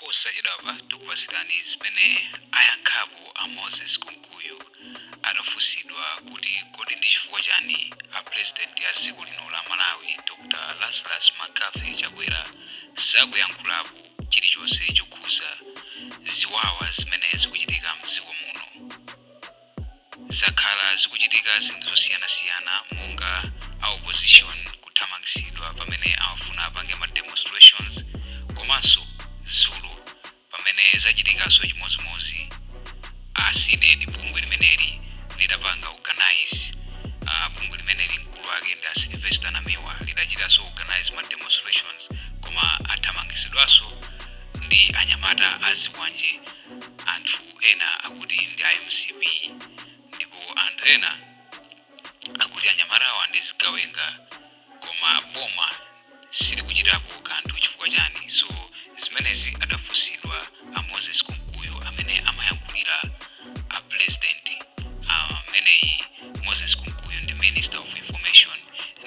Posachedwapa tikupatsirani zimene ayankhapo a Moses Kunkuyu atafunsidwa kuti kodi ndi chifukwa chani a president a dziko lino la Malawi, Dr Lazarus McCarthy Chakwera, sakuyankhulapo chilichonse chokhuza ziwawa zimene zikuchitika mdziko muno. Zakhala zikuchitika zinthu zosiyanasiyana, monga a opposition kuthamangitsidwa pamene amafuna apange ma demonstrations, komanso dzulo pamene zachitikanso chimodzimodzi, a CDEDI, bungwe limeneli lidapanga organize, bungwe limeneli mkulu wake ndi a Sylvester Namiwa, lidachitanso organize ma demonstrations, koma athamangitsidwanso ndi anyamata azikwanje. Anthu ena akuti ndi a MCP, ndipo anthu ena akuti anyamatawa ndi zigawenga, koma boma silikuchitapo kanthu. Chifukwa chani? So zimenezi adafunsidwa a Moses Kunkuyu amene amayankhulira a president. Ameneyi Moses Kunkuyu ndi Minister of Information,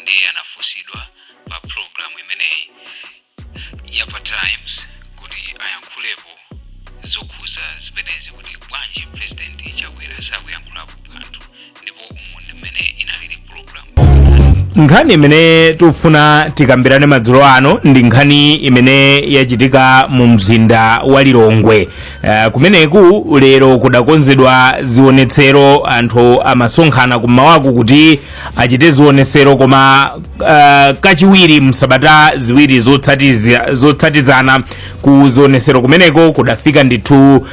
ndiye anafunsidwa pa program imeneyi ya pa Times kuti ayankhulepo zokhuza zimenezi, kuti bwanji President Chakwera sakuyankhulapo kanthu. Ndipo umu ndi mmene inalili program. Nkhani imene tikufuna tikambirane madzulo ano ndi nkhani imene yachitika mu mzinda wa Lilongwe. Kumeneku lero kudakonzedwa zionetsero, anthu amasonkhana kummawaku kuti achite zionetsero, koma kachiwiri msabata 2 zotsatizana ku zionetsero kumeneko kudafika ndithu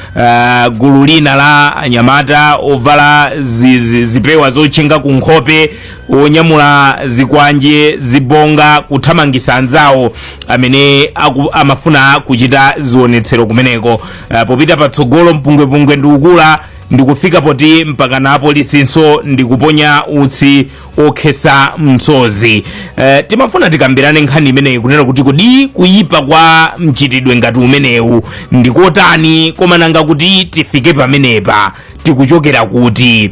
gulu lina la anyamata ovala zipewa zotchinga ku nkhope, onyamula zikwanje, zibonga, kuthamangisa anzawo amene amafuna kuchita zionetsero kumeneko. Popita patsogolo mpungwepungwe ndikukula, ndikufika poti mpaka na apolisinso ndikuponya utsi okhesa msozi. Timafuna tikambirane nkhani imeneyi, kunena kuti kodi kuyipa kwa mchitidwe ngati umenewu ndikotani? Koma nanga kuti tifike pamenepa tikuchokera kuti?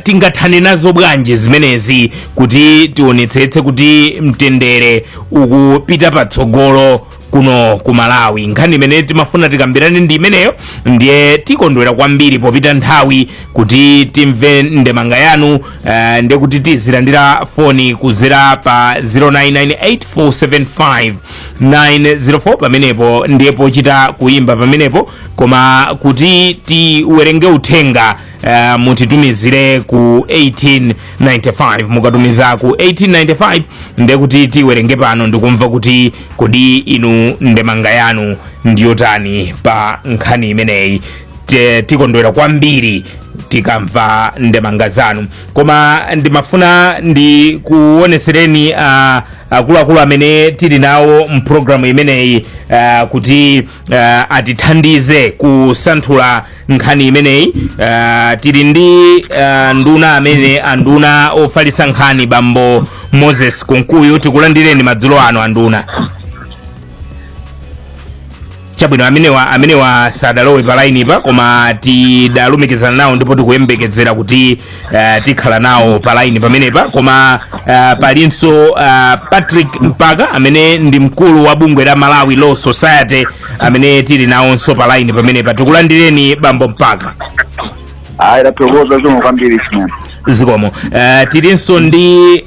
Tingathane nazo bwanji zimenezi kuti tionetsetse kuti mtendere ukupita patsogolo kuno ku Malawi? Nkhani imene timafuna tikambirane ndi imeneyo. Ndiye tikondwera kwambiri popita nthawi kuti timve ndemanga yanu. Ndiye kuti tizilandira foni kuzera pa 0998475904 pamenepo, ndiye pochita kuyimba pamenepo. Koma kuti tiwerenge uthenga, mutitumizire ku 1895. Mukatumiza ku 1895, ndiye kuti tiwerenge pano ndikumva kuti kodi inu ndemanga yanu ndiyotani pa nkhani imeneyi. Tikondwera kwambiri tikamva ndemanga zanu. Koma ndimafuna ndikuonesereni akuluakulu amene tili nawo mpulogalamu imeneyi kuti atithandize kusanthula nkhani imeneyi. Tili ndi nduna amene anduna ofalitsa nkhani, bambo Moses Kunkuyu. Tikulandireni madzulo ano, anduna. Chabwino, amenewa sadalowe pa line pa, koma tidalumikizana nawo ndipo tikuyembekezera kuti tikhala nawo pa line pamenepa. Koma palinso Patrick Mpaka amene ndi mkulu wa bungwe la Malawi Law Society amene tili nawonso pa line pamenepa. Tikulandireni, bambo Mpaka. Ayi, tathokoza, zikomo kwambiri chimene. Zikomo. Tilinso ndi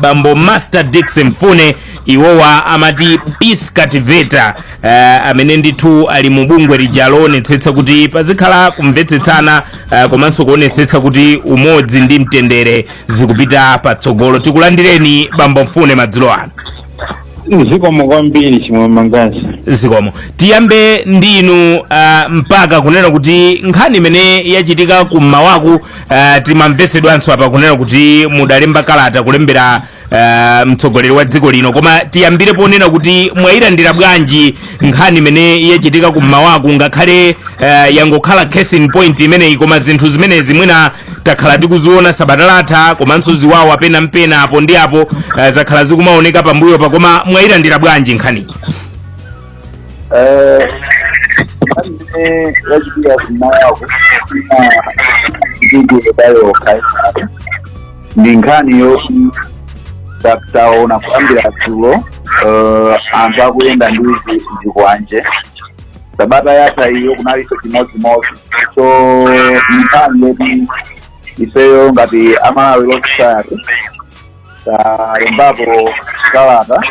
bambo Master Dixon Mfune, iwowa amati peace cultivator, amene ndithu ali mu bungwe lija loonetsetsa kuti pazikhala kumvetsetsana, komanso kuonetsetsa kuti umodzi ndi mtendere zikupita patsogolo. Tikulandireni, bambo Mfune, madzulo ano. Zikomo kwambiri, chimwe Mangazi. Zikomo. Tiyambe ndinu, Mpaka, kunena kuti nkhani imene yachitika kummawaku, timamvetsedwanso apa kunena kuti mudalemba kalata kulembera mtsogoleri wa dziko lino. Koma tiyambire ponena kuti mwayilandira bwanji nkhani imene yachitika kummawaku, ngakhale yangokhala case in point imeneyi, koma zinthu zimenezi mwina takhala tikuziona sabata latha, komanso ziwawa pena mpena apo ndi apo zakhala zikumaoneka pambuyo pa. Koma mwayilandira bwanji nkhaniyi? Nkhani imene yachitika kummawaku ina payokha ndi nkhani yoti taona kuyambira dzulo anthu akuyenda ndi zikwanje. Sabata yatha iyo kunalinso chimodzimodzi. So nkhani yoti ifeyo ngati a Malawi Law Society talembapo kalata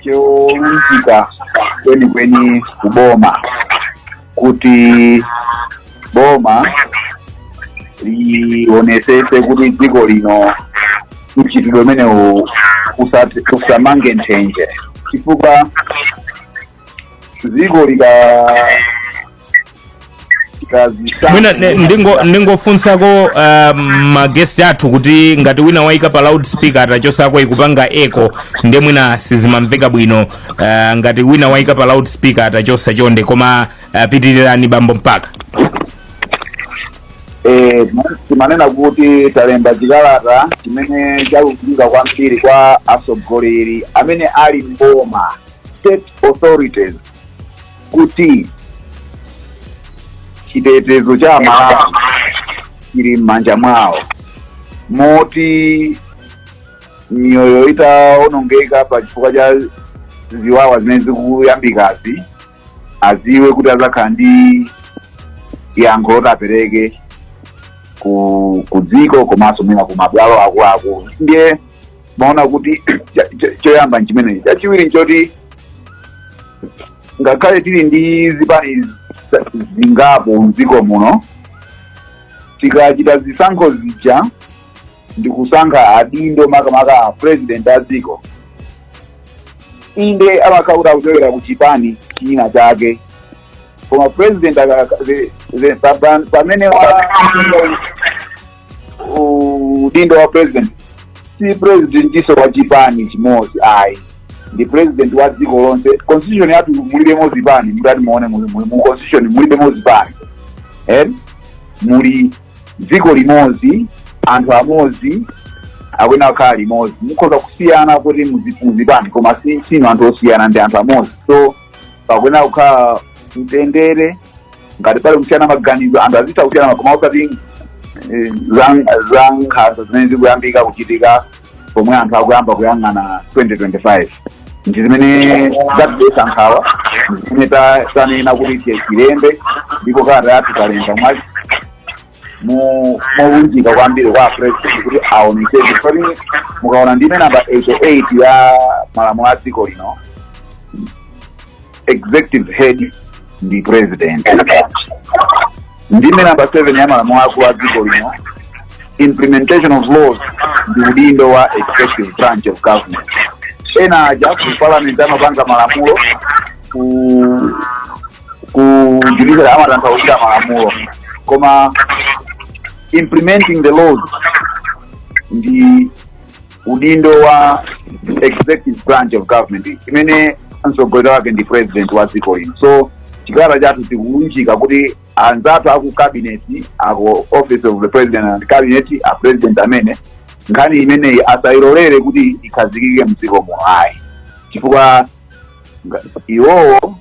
cholunjika kwenikweni kuboma kuti boma lionesese kuti dziko lino mchitidwe umenewu usamange nthenje, chifukwa dziko lika Mwina ndingofunsako maguest athu kuti ngati wina waika pa loud speaker atachosako, ikupanga echo, ndiye mwina sizimamveka bwino. Ngati wina waika pa loud speaker atachosa chonde, koma pitirirani, bambo Mpaka. Timanena kuti talemba chikalata chimene chalunjika kwambiri kwa atsogoleri amene ali mboma, state authorities, kuti chitetezo cha Malawi chili m'manja mwawo, moti miyoyo itaonongeka pa chifukwa cha ziwawa zimene zikuyambikazi, aziwe kuti azakhala ndi yankho loti apereke ku dziko komanso mwina ku mabwalo akuluakulu. Ndiye maona kuti choyamba nchimenechi. Chachiwiri nchoti ngakhale tili ndi zipani zingapo mdziko muno, tikachita zisankho zija ndi kusankha adindo, makamaka a president a dziko, inde amakhala kuti akuchokera ku chipani china chake, koma president pamene wa udindo wa president si president iso wa chipani chimodzi ayi, ndi president wa dziko lonse. Constitution yathu mulibemo zipani. Mutati muone mu constitution mulibemo zipani, eh? Muli dziko limodzi, anthu amodzi akuyenera kukhala limodzi. Mukhoza kusiyana kuti muzipani, koma sinu anthu osiyana, ndi anthu amodzi. So pakuyenera kukhala mtendere. Ngati pali kusiyana maganizo, anthu azitha kusiyana, koma osati za nkhanza zimene zikuyambika kuchitika pomwe anthu akuyamba kuyang'ana 2025. Ndi zimene zatidetsa nkhawa, zimene tanena kuti tilembe, ndipo kalata yathu talemba mwa molunjika kwambiri kwa president kuti aonetsetse, kuti mukaona ndime namba 88 ya malamulo a dziko lino, executive head ndi president. Ndime namba 7 ya malamulo akulu a dziko lino, implementation of laws ndi udindo wa executive branch of government. Ena aja ku parliament amapanga malamulo, ku judiciary amatanthauzira malamulo, koma implementing the laws ndi udindo wa executive branch of government imene mtsogoleri wake ndi president wa dziko lino. So chikalata chathu tikulunjika kuti anzathu aku cabinet, aku Office of the President and Cabinet, a president amene nkhani imeneyi asayilolere kuti ikhazikike mdziko muno ayi, chifukwa iwowo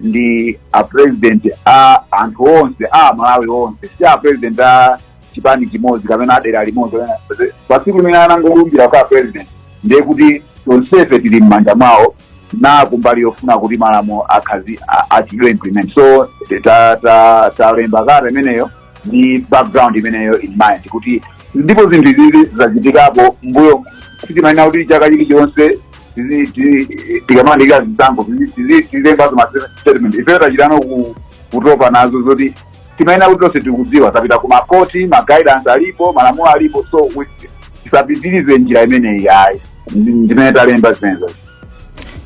ndi a president a anthu onse, a Malawi onse, si a president a chipani chimodzi kapena adera limodzi. Pa tsiku limene anangolumbira kukhala president, ndiye kuti tonsefe tili m'manja mwawo na kumbali yofuna kuti malamulo achitidwe implement. So talemba kalata imeneyo ndi background imeneyo in mind, kuti ndipo zinthu izizi zachitikapo mbuyo. Sitimanena kuti chaka chilichonse tikamayandikira zisankho tizilembazo ma statement. Ifeyo tachitano kutopa nazo zoti timayenera kuti tonse tikudziwa, tapita ku makoti, ma guidance alipo, malamulo alipo, so tisapitirize njira imeneyi ayi. Ndimene talemba zimenezo.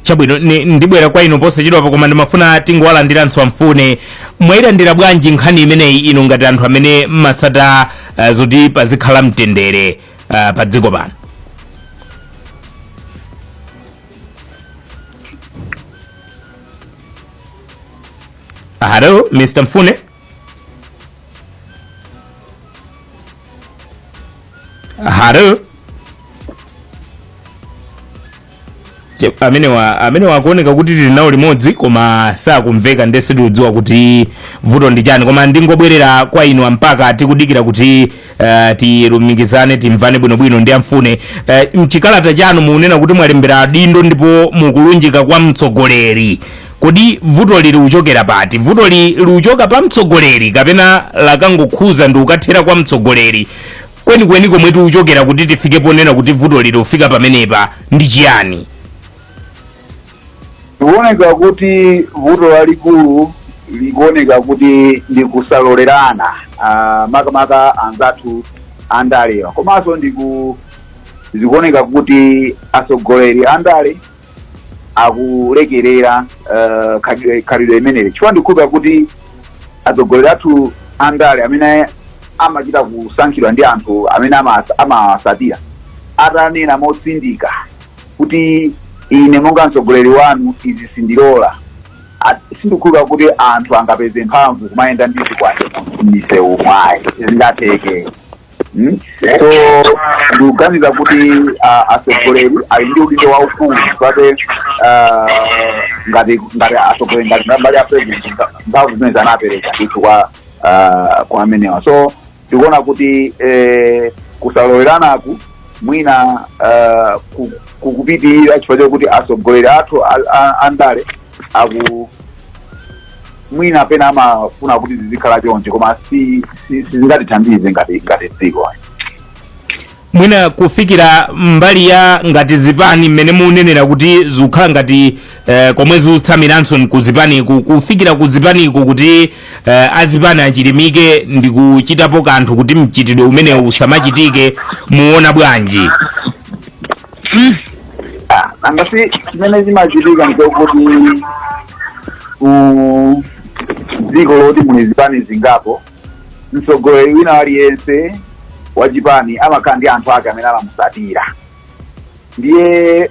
Chabwino, ndibwera kwa inu posachedwapo, koma ndimafuna tingowalandiranso amfune. Mwayilandira bwanji nkhani imeneyi inu ngati anthu amene mmasata zoti pazikhala mtendere pa dziko pano? Hello, Mr Mfune. Hello. Amene wakuoneka kuti tili nawo limodzi koma sakumveka, nde sitikudziwa kuti vuto ndi chani. Koma ndingobwerera kwa inu mpaka tikudikira kuti tilumikizane, timvane bwinobwino ndi amfune. Mchikalata chanu mukunena kuti mwalembera adindo ndipo mukulunjika kwa mtsogoleri. Kodi vutoli likuchokera pati? Vutoli likuchoka pa mtsogoleri kapena lakangokhuza ndi kukathera kwa mtsogoleri? Kwenikweni komwe tikuchokera kuti tifike ponena kuti vutoli likufika pamenepa ndi chiyani? Zikuoneka kuti vuto lalikulu likuoneka kuti ndi kusalolerana, makamaka anzathu andalewa, komanso zikuoneka kuti atsogoleri andale akulekerera khalidwe imeneli, chifukwa ndikhulupira kuti atsogoleri athu andale amene amachita kusankhidwa ndi anthu amene amawasatira atanena motsindika kuti ine monga mtsogoleri wanu izi sindilola, sindikhulupira kuti anthu angapeze mphamvu kumayenda ndi zikwanje m'misewu mwayi, zingatheke. So ndikuganiza kuti atsogoleri ali ndi udindo waukulu pate ngati atsogoleri, ngati mbali ya president, mphamvu zimene anapereka ndithu kwa amenewa. So ndikuona kuti kusaloleranaku mwina kukupitirira chifukwa chokuti atsogoleri athu andale aku mwina pena amafuna kuti zizikhala choncho, koma sizingatithandize ngati dziko. Mwina kufikira mbali ya ngati zipani, mmene munenera kuti zikukhala ngati komwe zikutsamiranso kuzipaniku, kufikira kuzipaniku kuti azipani achilimike ndi kuchitapo kanthu kuti mchitidwe umenewu usamachitike, muona bwanji? Ah, nangasi chimene chimachitika nchokuti ku dziko loti muli zipani zingapo, mtsogoleri wina aliyense wa chipani amakhala ndi anthu ake amene amamusatira. Ndiye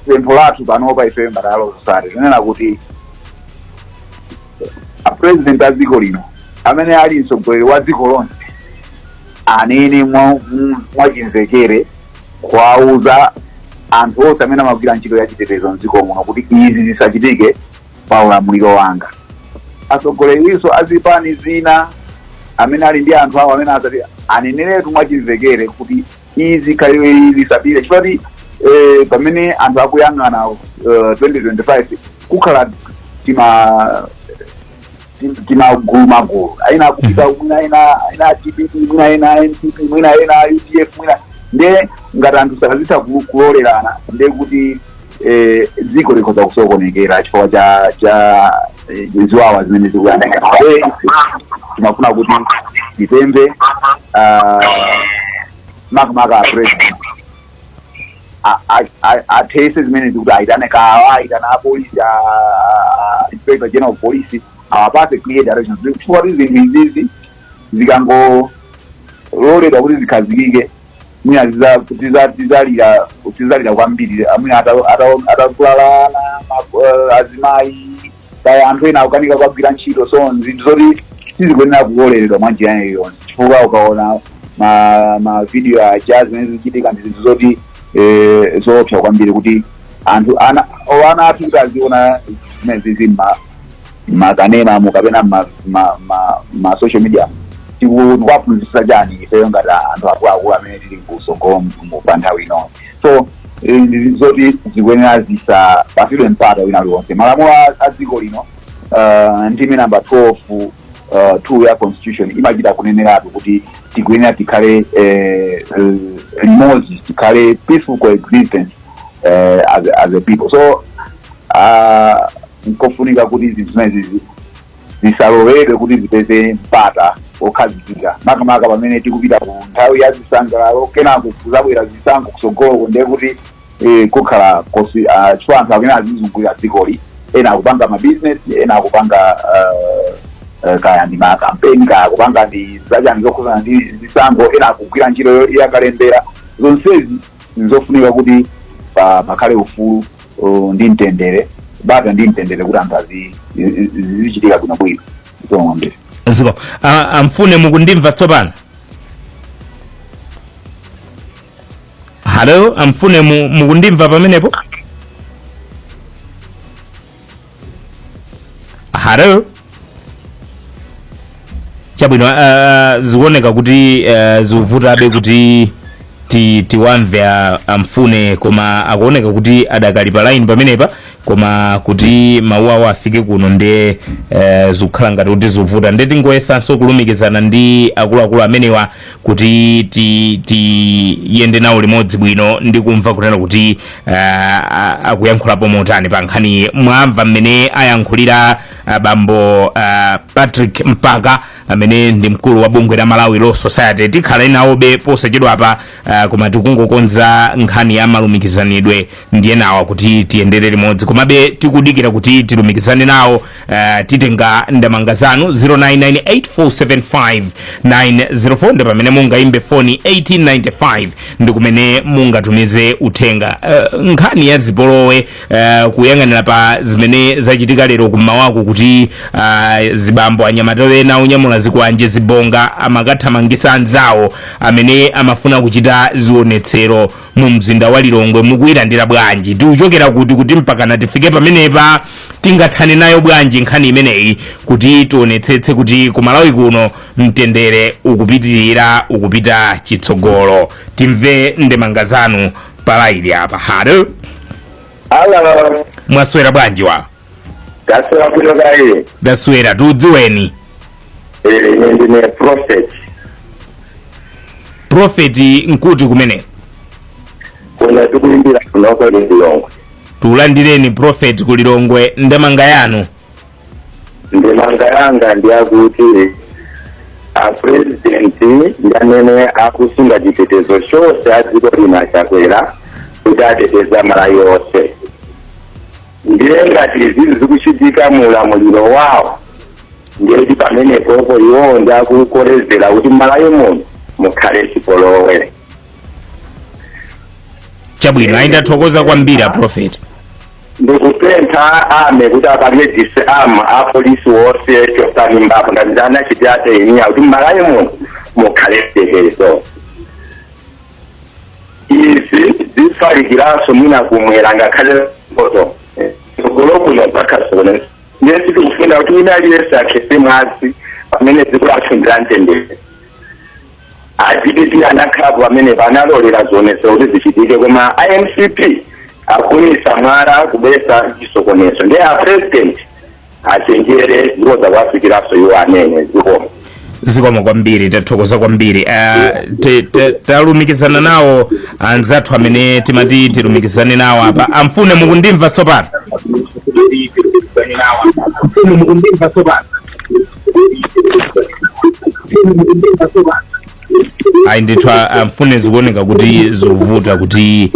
pempho lathu panopa ife ngati a Law Society tinena kuti a president a dziko lino amene ali mtsogoleri wa dziko lonse anene mwachimvekere kuwauza anthu onse amene amagwira ntchito ya chitetezo mdziko muno kuti izi zisachitike pa ulamuliro wanga. Atsogolerinso azipani zina amene ali ndi anthu awo amene asati aneneretu mwachimvekere kuti izi khalidwe ili lisapite, chifukwa pamene anthu akuyang'ana 2025 kukhala timagulu magulu, aina akupita mwina ena DPP, mwina ena MCP, mwina ena UDF, mwina. Nde ngati anthu sazitha kulolerana, nde kuti dziko likhoza kusokonekera chifukwa cha ziwawa zimene zikuyandika. Nde timafuna kuti tipemphe makamaka a president athese zimene zikuti aitane kawa aitana apolisi, inspector general of police, awapase clear directions, chifukwa kuti zinthu izizi zikangololedwa kuti zikhazikike, mwina tizalira kwambiri, mwina atavulalana azimayi kaya anthu ena akukanika kukagwira ntchito. So zinthu zoti sizikuyenera kuloleredwa mwa njira iliyonse, chifukwa ukaona ma video aja zimene zikuchitika ndi zinthu zoti zoopsa kwambiri kuti anthu ana o ana athu kuti aziona zimene zizi makanema kapena ma social media. Tikuwaphunzitsa chani ifeyo ngati anthu akuluakulu amene tili kusogolo pa nthawi ino? So ndi zoti zikuyenera zisapasidwe mpata wina uliwonse. Malamulo a dziko lino, ndime namba 12 2 ya constitution imachita kuneneratu kuti tikuyenera tikhale limodzi, tikhale peaceful coexistence as a people. So nkofunika kuti zinthu zimenezi zisaloledwe kuti zipeze mpata wokhazikika, makamaka pamene tikupita ku nthawi ya zisangalalo, kenako kuzabwera zisankho kusogoloko. Ndiye kuti kukhala kosi, chifukwa anthu akuyena azizungulira dzikoli, ena akupanga mabizinesi, ena akupanga kaya ndi makampeni, kaya akupanga ndi zachani zokhuzana ndi zisankho, ena akugwira ntchito yakalembera. Zonsezi nzofunika kuti pakhale ufulu ndi mtendere, bata ndi mtendere, kuti anthu zizichitika bwinobwino. Zikomo kwambiri. Ziko amfune, mukundimva tsopano? Halo, amfune, mukundimva pamenepo? Halo, chabwino. Zikuoneka kuti zikuvutabe kuti tiwamve amfune, koma akuoneka kuti adakali pa line pamenepa. Koma kuti mawu awo afike kuno ndiye zikukhala ngati kuti zikuvuta. Ndiye tingoyesanso kulumikizana ndi akuluakulu amenewa kuti tiyende nawo limodzi bwino ndi kumva kunena kuti akuyankhulapo motani pa nkhani. Mwamva mmene ayankhulira bambo Patrick Mpaka, amene ndi mkulu wa bungwe la Malawi Law Society. Tikhala nawobe posachedwapa, koma tikungokonza nkhani ya malumikizanidwe ndiye nawa kuti tiyendere limodzi. Komabe tikudikira kuti tilumikizane nawo, titenga ndemanga zanu. 0998475904 ndi pamene mungayimbe foni, 1895 ndi kumene mungatumize uthenga. Nkhani ya zipolowe, kuyang'anira pa zimene zachitika lero kummawaku, kuti zibambo, anyamata ena onyamula zikwanje, zibonga, amakathamangisa anzawo amene amafuna kuchita zionetsero mu mzinda wa Lilongwe, mukuyilandira bwanji? Tikuchokera kuti kuti mpakana tifike pamenepa? Tingathane nayo bwanji nkhani imeneyi kuti tionetsetse kuti ku Malawi kuno mtendere ukupitirira, ukupita chitsogolo? Timve ndemanga zanu pa line apa. Hello. Hello. Mwaswera bwanji wa? Taswera bwino kaye. Ndaswera, tudziweni. Ine ndine Prophet. Prophet, nkuti kumene? Kuno tikulimbira kunoko Lilongwe. Tulandireni, Prophet, ku Lilongwe. Ndemanga yanu. Ndemanga yanga ndiyakuti a president ndi amene akusunga chitetezo chonse a dziko lino, aChakwera, kuti ateteza Malawi onse. Ndiye ngati izizi zikuchitika mu ulamuliro wawo, ndiye kuti pamenepopo iwowo ndi akukolezera kuti Malawi muno mukhale chipolowe. Chabwino, ayi, ndathokoza kwambiri a Prophet. Ndikupempha ame kuti apange disarm apolisi wonse chosani mbapo ngati anachitira ateniya, kuti Mmalawi muno mukhale chitetezo. Izi zifalikiranso mwina kumwera, ngakhale poto tsogolo kuno mpaka. Ndiye sitikufuna kuti wina aliyense akhetse mwazi pamene dziko lathu ndilamtendere. A DPP anakhalapo pamene panalolera zionetsero kuti zichitike, koma iMCP akunisa mwala kubweretsa chisokonezo. Ndiye a president achenjere, zikoza kuwafikiranso iwo amene. Zikomo. Zikomo kwambiri, tathokoza kwambiri. Talumikizana nawo anzathu amene timati tilumikizane nawo apa. Amfune, mukundimva tsopano? Amfune, mukundimva tsopano? Ayi ndithu, amfune zikuoneka kuti zikuvuta kuti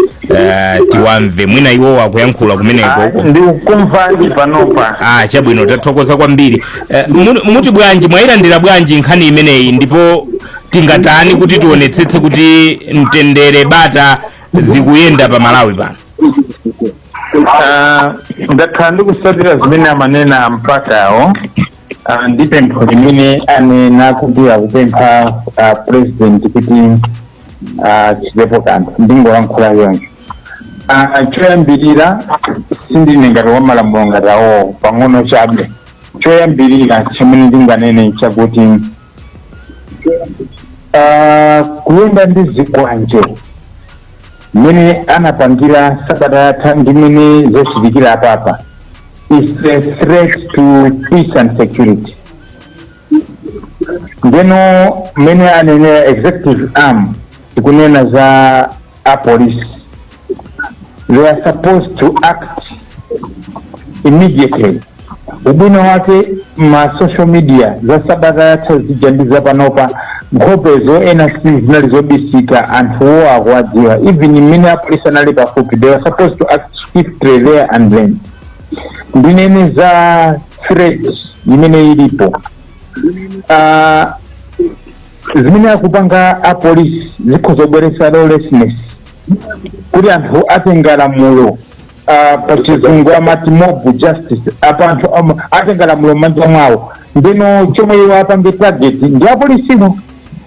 tiwamve. Mwina iwo akuyankhula kumeneko. Ndikukumvani panopa. Ah, chabwino, tathokoza kwambiri. Muti bwanji, mwayilandira bwanji nkhani imeneyi, ndipo tingatani kuti tionetsetse kuti mtendere, bata zikuyenda pa Malawi pano? Ah, ndakhala ndikusatira zimene amanena Mpakawo. Ah, ndi pempho limene anena kuti akupempha president kuti achitepo kanthu. Ndingolankhula yonse. Choyambirira, sindine ngati wamalamulo ngati awowo, pang'ono chabe. Choyambirira chimene ndinganene chakuti kuyenda ndi zikwanje mmene anapangira sabata yatha ndi mmene zachitikira apapa is a threat to peace and security. Ndeno mmene anenera executive arm, tikunena za a police, they are supposed to act immediately. Ubwino wake ma social media, za sabata yatha zija ndi zapanopa, nkhopezo ena si zinali zobisika, anthuwo akuwadziwa. Even mmene apolisi anali pafupi, they were supposed to act swiftly there and then. Ndinene za threat imene ilipo, zimene akupanga apolisi zikhoza kubweretsa lawlessness, kuti anthu atenga lamulo, pa Chizungu amati mob justice. Apa anthu atenga lamulo m'manja mwawo. Ndeno chomwe iwo apange target ndi apolisino,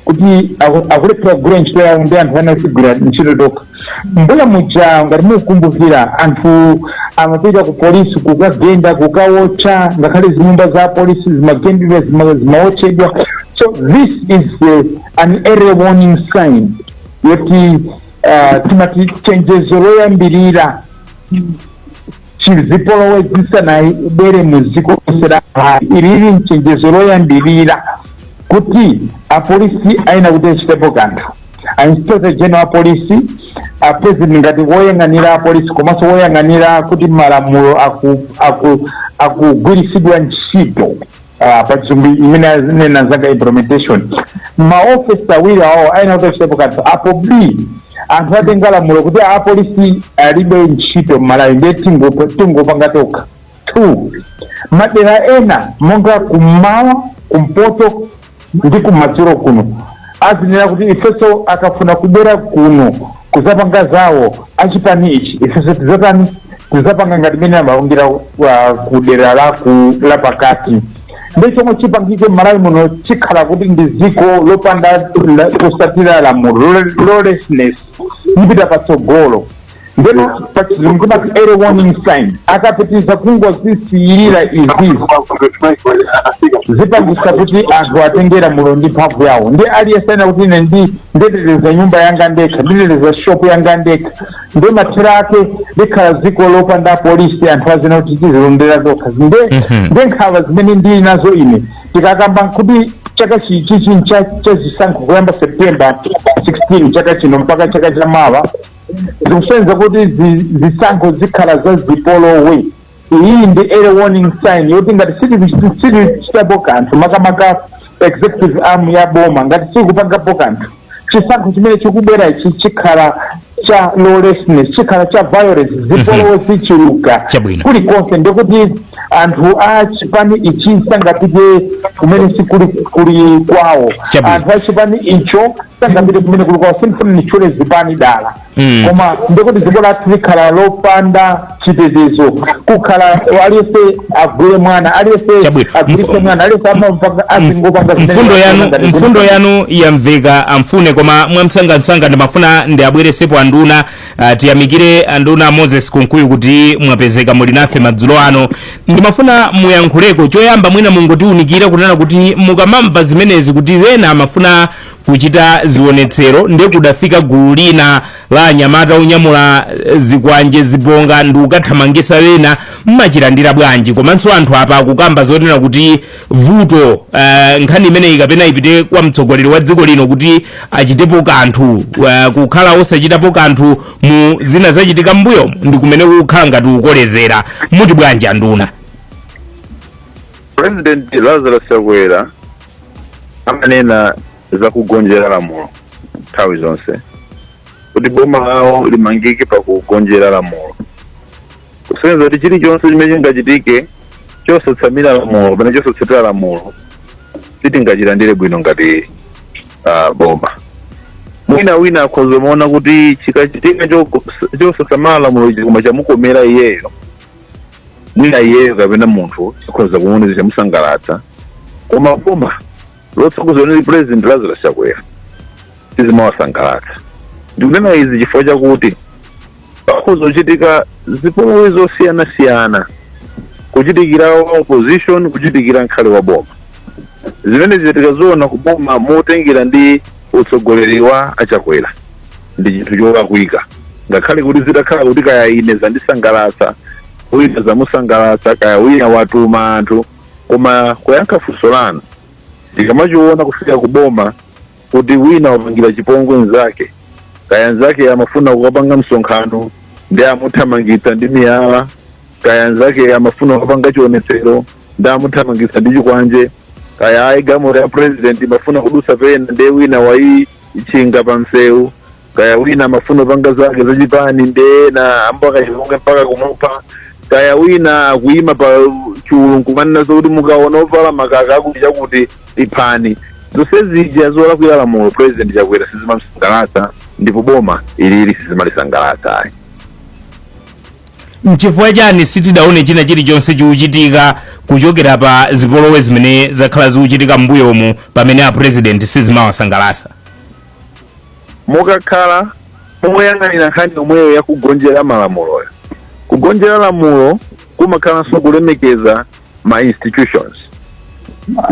kuti akulephera kugwira ntchito yawo, ndi anthu anasigwira ntchito tokha. Mbuya muja, ngati mukukumbukira, anthu amapita ku polisi kukagenda, kukawotcha, ngakhale zinyumba za polisi zimagendedwa, zimawotchedwa. So this is an early warning sign yoti timati chenjezo loyambirira. Chizipolowe zisanabwere mu dziko lonse la Malawi, ilili mchenjezo loyambirira kuti apolisi ayenera kuti achitepo kanthu. A Inspector General a polisi, a President ngati woyang'anira apolisi komanso woyang'anira kuti malamulo akugwiritsidwa ntchito, pa Chizungu imene azinena zanga implementation, maofesi awiri awo ayenera kuti achitepo kanthu. Apo b anthu atenga lamulo kuti apolisi alibe ntchito m'Malawi, ndiye tingopanga tokha. Two, madera ena monga kummawa, kumpoto ndi kumadzulo kuno azinena kuti ifenso akafuna kubwera kuno kuzapanga zawo achipani ichi, ifenso tizatani? Tizapanga ngati mene amapangira ku dera la pakati. Ndi chomwe chipangike m'Malawi muno chikhala kuti ndi dziko lopanda kusatira lamulo, lawlessness ipita patsogolo. Ndeno pachizungu timati early warning sign. Akapitiriza kungozisiyirira izizi, zipangisa kuti anthu atenge lamulo ndi mphamvu yawo, ndi aliyense ayenera kuti ine ndi nditeteza nyumba yanga ndekha, nditeteza shopu yanga ndekha. Ndi mathero ake likhala dziko lopanda polisi, anthu azina kuti tizilondera tokha. Nde nde nkhawa zimene ndili nazo ine, tikakamba kuti chaka chichi cha zisankho kuyamba September 16 chaka chino mpaka chaka chamawa, zikusenza kuti zisankho zikhala za zipolowe. Iyi ndi early warning sign yoti ngati sitichitapo kanthu, makamaka executive arm ya boma, ngati sikupangapo kanthu, chisankho chimene chikubwera ichi chikhala cha lawlessness, chikhala cha violence, zipolowe zichuluka kulikonse. Ndikuti anthu a chipani ichi sangapite kumene sikuli kuli kwawo, anthu a chipani icho sangapite kumene kuli kwawo. Sindifuna nditchule zipani dala, koma ndikuti dziko lathu likhala lopanda chitetezo, kukhala aliyense agwire mwana, aliyense agwiritse mwana, aliyense amapanga, azingopanga zimene Mfundo yanu ngati mfundo yanu yamveka, amfune, koma mwamsangamsanga ndimafuna ndiabweresepo anduna. Tiyamikire anduna Moses Kunkuyu kuti mwapezeka muli nafe madzulo ano. Ndimafuna muyankhuleko choyamba, mwina mungotiunikira kunena kuti mukamamva zimenezi kuti wena amafuna kuchita zionetsero, ndiye kudafika gulu lina la anyamata onyamula zikwanje, zibonga ndi kukathamangisa wena, mmachilandira bwanji? Komanso anthu apa akukamba zonena kuti vuto, nkhani imeneyi kapena ipite kwa mtsogoleri wa dziko lino kuti achitepo kanthu, kukhala osachitapo kanthu mu zina zachitika m'mbuyo ndi kumene kukhala ngati kukolezera. Muti bwanji, anduna? President Lazarus Chakwera amanena za kugonjera lamulo nthawi zonse, kuti boma lawo limangike pa kugonjera lamulo, kusonyeza kuti chilichonse chimene chingachitike chosatsamira lamulo kapena chosatsatira lamulo sitingachilandire bwino ngati boma. Mwina wina akhoza kuona kuti chikachitika chosasamala lamulo ichi koma chamukomera iyeyo, mwina iyeyo kapena munthu chikhoza kuona chamusangalatsa, koma boma lotsogozedwa ndi President Lazarus Chakwera sizimawasangalatsa. Ndikunena izi chifukwa chakuti pakhoza kuchitika zipolowe zosiyanasiyana, kuchitikira wa opposition, kuchitikira nkhale wa boma. Zimene tikaziona kuboma motengera ndi utsogoleri wa aChakwera ndi chinthu cholakwika, ngakhale kuti zitakhala kuti kaya ine zandisangalatsa, wina zamusangalatsa, kaya wina watuma anthu. Koma kuyankha funso lanu, ndikamachiona kufika kuboma kuti wina wapangira chipongwe nzake, kaya nzake amafuna kukapanga msonkhano ndi amuthamangitsa ndi miyala, kaya nzake amafuna kukapanga chionetsero ndi amuthamangitsa ndi chikwanje, kaya ayi galimoto ya president imafuna kudusa pena ndiye wina wayitchinga pa msewu, kaya wina amafuna kupanga zake zachipani ndiye ena ambaka chipongwe mpaka kumupha, kaya wina akuyima pa chulu nkumanena zokuti mukaona ovala makaka akuti chakuti iphani, zonse zija zolakwira lamulo President Chakwera sizimamsangalatsa, ndipo boma ilili sizimalisangalatsa ayi. Nchifukwa chani sitidaone china chilichonse chikuchitika kuchokera pa zipolowe zimene zakhala zikuchitika m'mbuyomu pamene a president sizimawasangalatsa? Mukakhala moyang'anira nkhani yomweyo yakugonjera malamuloyo, kugonjera lamulo kumakhalanso kulemekeza ma institutions.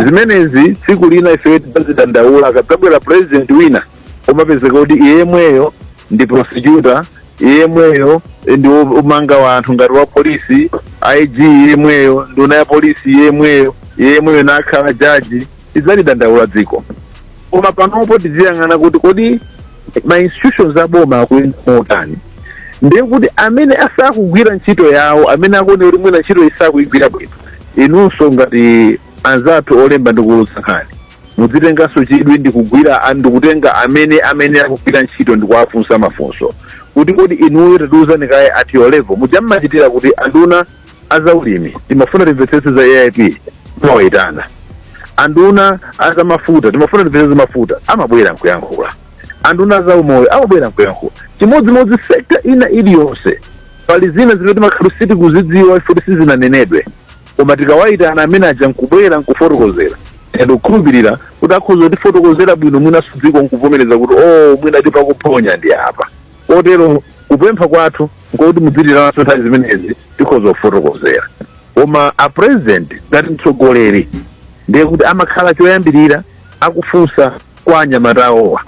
Zimenezi tsiku lina ife tidzazidandaula akadzabwera president wina umapezeka kuti iye yemweyo ndi prosecutor. Yemweyo ndi umanga wanthu ngati wa polisi, IG yemweyo, nduna ya polisi yemweyo, yemweyo nakhala jaji, idzalidandaula dziko. Koma panopo tiziyang'ana kuti kodi ma institutions aboma akuyenda motani? Ndiye kuti amene asakugwira ntchito yawo, amene akuoneka kuti mwina ntchito isakuyigwira bwino, inunso ngati anzathu olemba ndi kuulutsa nkhani mudzitenganso chidwi ndi kugwira, ndikutenga amene akugwira ntchito ndi kuwafunsa mafunso kuti kodi inuyo, tatiuzani kaye at your level, muja mmachitira kuti anduna azaulimi timafuna timvetsetse za AIP, mawayitana, anduna azamafuta timafuna timvetsetse mafuta, amabwera nkuyankhula, anduna azaumoyo amabwera nkuyankhula. Chimodzimodzi sector ina iliyonse, pali zina zimene timakhala sitikuzidziwa futi sizinanenedwe, koma tikawayitana amene aja nkubwera nkufotokozera, ndikukhulupirira kuti akhoza kutifotokozera bwino, mwinanso dziko nkuvomereza kuti oh, mwina tipakuphonya ndi apa. Kotero kupempha kwathu nkokuti mudzitiranso nthawi zimenezi, tikhoza kufotokozera. Koma a president ngati mtsogoleri, ndiye kuti amakhala choyambirira akufunsa kwa anyamatawowa,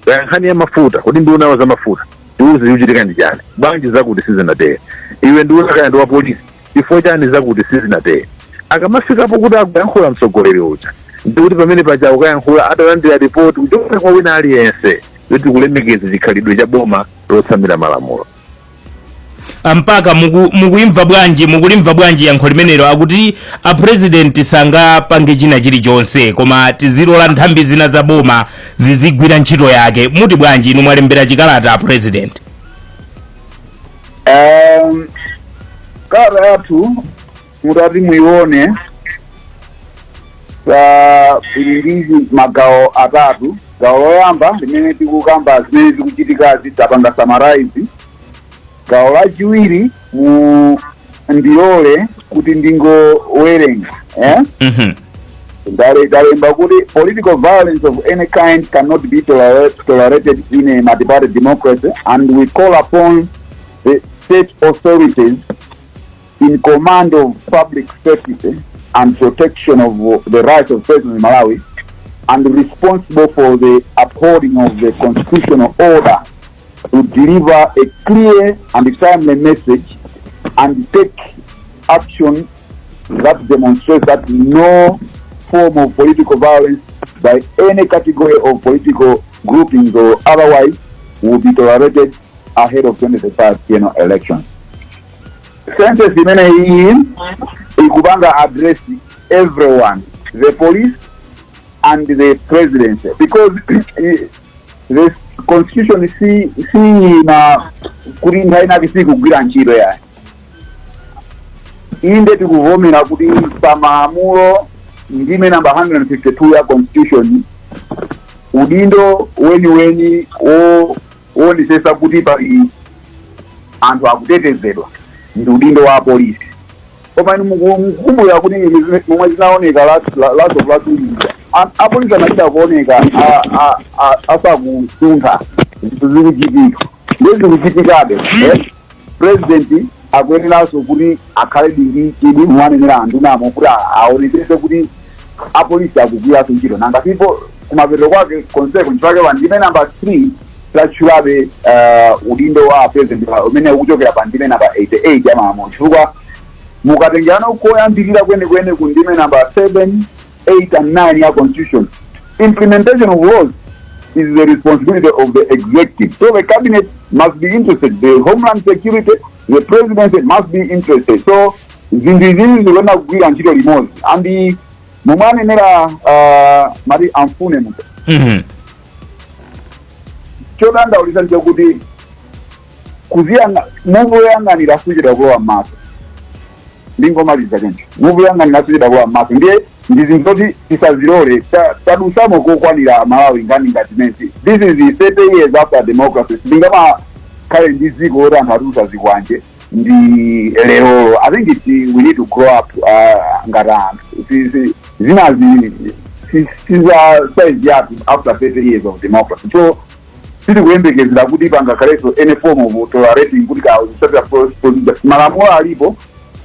kaya nkhani ya mafuta, kuti nduna za mafuta, tiuze ikuchitika ndi chani? Bwanji zakuti sizinatere? Iwe nduna kaya ndi wa polisi, chifukwa chani zakuti sizinatere? Akamafikapo kuti akuyankhula mtsogoleri uja, ndikuti pamene paja akukayankhula atalandira ripoti kuchokera kwa wina aliyense, kuti kulemekeza chikhalidwe cha boma lotsamira malamulo. Mpaka mukuimva bwanji, mukulimva bwanji yankho limenelo? Akuti a president sangapange china chilichonse, koma tizilola nthambi zina za boma zizigwira ntchito yake. Muti bwanji inu mwalembera chikalata a president? Kalata yathu mutati muione, pa ili ndi magawo atatu. Gawo loyamba limene tikukamba zimene zikuchitikazi, tapanga summarize. Gawo lachiwiri, mu ndilole kuti ndingowerenga, eh? Mhm. Talemba kuti political violence of any kind cannot be tolerated in a multi-party democracy, and we call upon the state authorities in command of public safety and protection of the rights of persons in Malawi and responsible for the upholding of the constitutional order to deliver a clear and timely message and take action that demonstrates that no form of political violence by any category of political groupings or otherwise will be tolerated ahead of 2025 general elections. Sentence imene iyi ikupanga address everyone, the police and the presidency, because the constitution si na kuti nthawi inake sikugwira ntchito yayi. Inde, tikuvomera kuti pamalamulo ndime namba 152 ya constitution, udindo weniweni woonetsetsa kuti pali anthu akutetezedwa ndi udindo wa apolisi. Koma inu mukukumbukira kuti momwe zinaoneka last of last week, apolisi anachita kuoneka asakusuntha, zinthu zikuchitika, ndiye zikuchitikabe, eh? President akuyeneranso kuti akhale ndi chidwi, muwanenera andunamo kuti aonetsetse kuti apolisi akugwiranso ntchito. Nanga sipo kumapeto kwake konseko? Nchifukwa pa ndime namba 3 tatchulabe udindo wa president umene ukuchokera pa ndime namba 88 ya malamulo, chifukwa mukatengerano koyambirira kwenekwene ku ndime namba 7, 8 and 9 ya constitution, implementation of laws is the responsibility of the executive. So the cabinet must be interested, the homeland security, the presidency must be interested. So zinthu izizi zikuyenera kugwira ntchito limodzi. And momwe anenera mati amfune muja, chodandaulitsa nchakuti kuziyanga mukuyang'anira suchita kulowa m'maso. Ndingomaliza choncho, mukuyang'anira suchita kulowa m'maso. Ndiye ndi zinthu zoti tisazilole. Tadusamo kokwanira Malawi ngani ngati zimenezi. This is the 30 years after democracy. Sitingamakhale ndi dziko loti anthu atulusa zikwanje ndi lerolo. I think we need to grow up ngati anthu. Zinazi siza size yathu after 30 years of democracy. So sitikuyembekezera kuti pangakhalenso any form of tolerating kuti ka kusatira procedure. Malamulo alipo,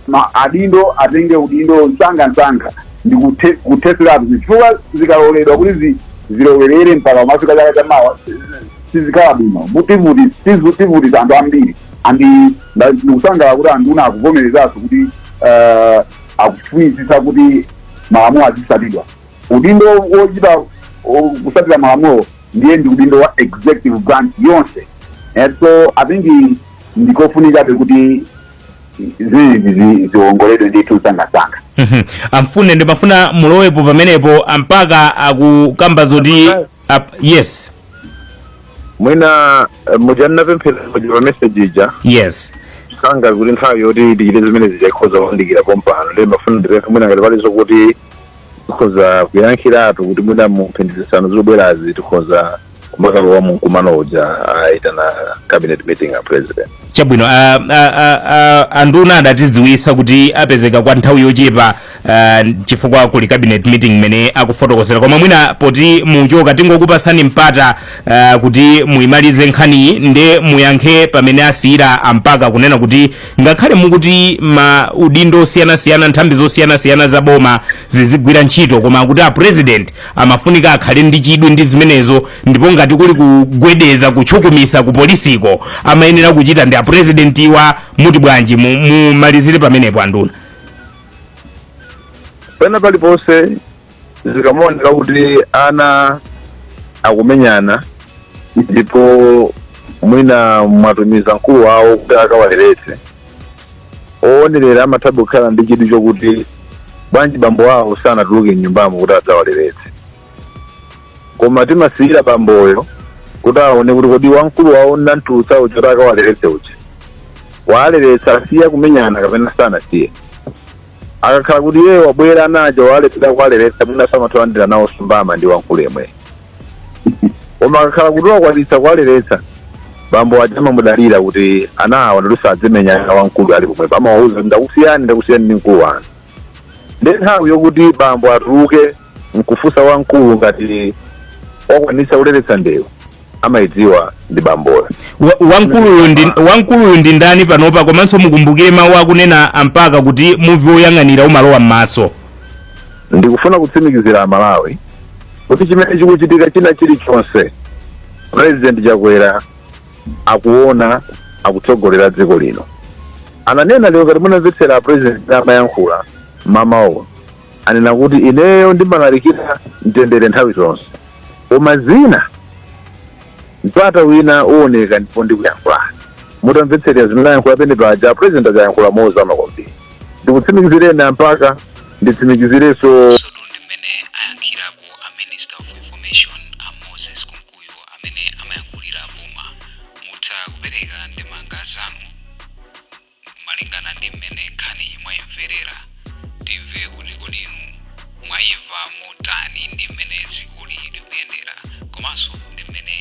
ma adindo atenge udindo msangamsanga ndi kutheseratu, chifukwa zikaloledwa kuti zilowerere mpaka kumafika chaka chamawa. Sizikhala bwino, tivutisa anthu ambiri. And ndikusangalala kuti anduna akuvomerezanso kuti akufunitsitsa kuti malamulo azisatidwa. Udindo wochita kusatira malamulo ndiye ndi udindo wa executive branch yonse. And so I think ndikofunikabe kuti zizi ziwongoledwe ndithu msangasanga. Amfune, ndimafuna mulowepo pamenepo, ampaka akukamba zoti yes. Mwina muja ndinapemphera muja pa message ija, sanga kuti nthawi yoti tichite zimene zija ikhoza kuyandikira pompano. Ndi mafuna ndipemphe mwina ngati pali zokuti tikhoza kuyankhiratu, kuti mwina mu mphindi 5 zobwerazi tikhoza kumakalowa mu mkumano uja aitana cabinet meeting a president. Chabwino. Anduna adatidziwisa kuti apezeka kwa nthawi yochepa chifukwa kuli cabinet meeting imene akufotokozera. Koma mwina poti muchoka, tingokupasani mpata kuti muyimalize nkhaniyi, nde muyankhe pamene asiyira ampaka, kunena kuti ngakhale mukuti ma udindo osiyanasiyana, nthambi zosiyanasiyana za boma zizigwira ntchito, koma kuti a president amafunika akhale ndi chidwi ndi zimenezo, ndipo ngati kuli kugwedeza, kutchukumisa ku polisiko, amayenera kuchita ndi a president iwa. Muti bwanji? Mumalizire pamenepo, anduna. Pena paliponse zikamaoneka kuti ana akumenyana, ndipo mwina mwatumiza mkulu wawo kuti akawaleretse, oonerera amathabe kukhala ndi chidwi chokuti bwanji bambo awo sanatuluke mnyumbamo kuti adzawaleretse. Koma timasiyira bamboyo kuti aone kuti kodi wamkulu wawo nnamtulutsa uja kuti akawaleretse uja, waaleretsa, asiya kumenyana kapena sanasiye. Akakhala kuti iye wabwera anaja waalephera kualeretsa, mwina samathalandira nawo sumbama ndi wamkulu yemwe. Koma akakhala kuti wakwanitsa kualeretsa, bambo aja amamudalira kuti ana awa ndoti sadzimenya wamkulu ali pomwepo. Amawauza kuti ndakusiyani, ndakusiyani ndi mkulu wanu. Ndi nthawi yokuti bambo atuluke nkufunsa wamkulu ngati wakwanitsa kuleretsa ndewu, amayidziwa ndi bamboyo. Wamkuluyu ndi ndani panopa? Komanso mukumbukire mawu akunena ampaka kuti muvi woyang'anira umalowa m'maso. Ndikufuna kutsimikizira Amalawi kuti chimene chikuchitika china chilichonse, President Chakwera akuona, akutsogolera dziko lino. Ananena lero, ngati munamvetsera president amayankhula mamawo, anena kuti ineyo ndimalalikira mtendere nthawi zonse, koma zina mpata wina uoneka ndipo ndikuyankhulani. Mutamvetserera zimene ayankhula pene paja, president ajayankhula mozama kwambiri. Ndikutsimikizireni mpaka nditsimikizirenso. Sotu ndi mmene ayankhirapo a Minister of Information a Moses Kunkuyu amene amayankhulira boma. Mutha kupereka ndemanga zanu malingana ndi mmene nkhani mwayimverera. Timve kuti kodi inu mwayimva motani ndi mmene dzikoli likuyendera, komanso ndi mmene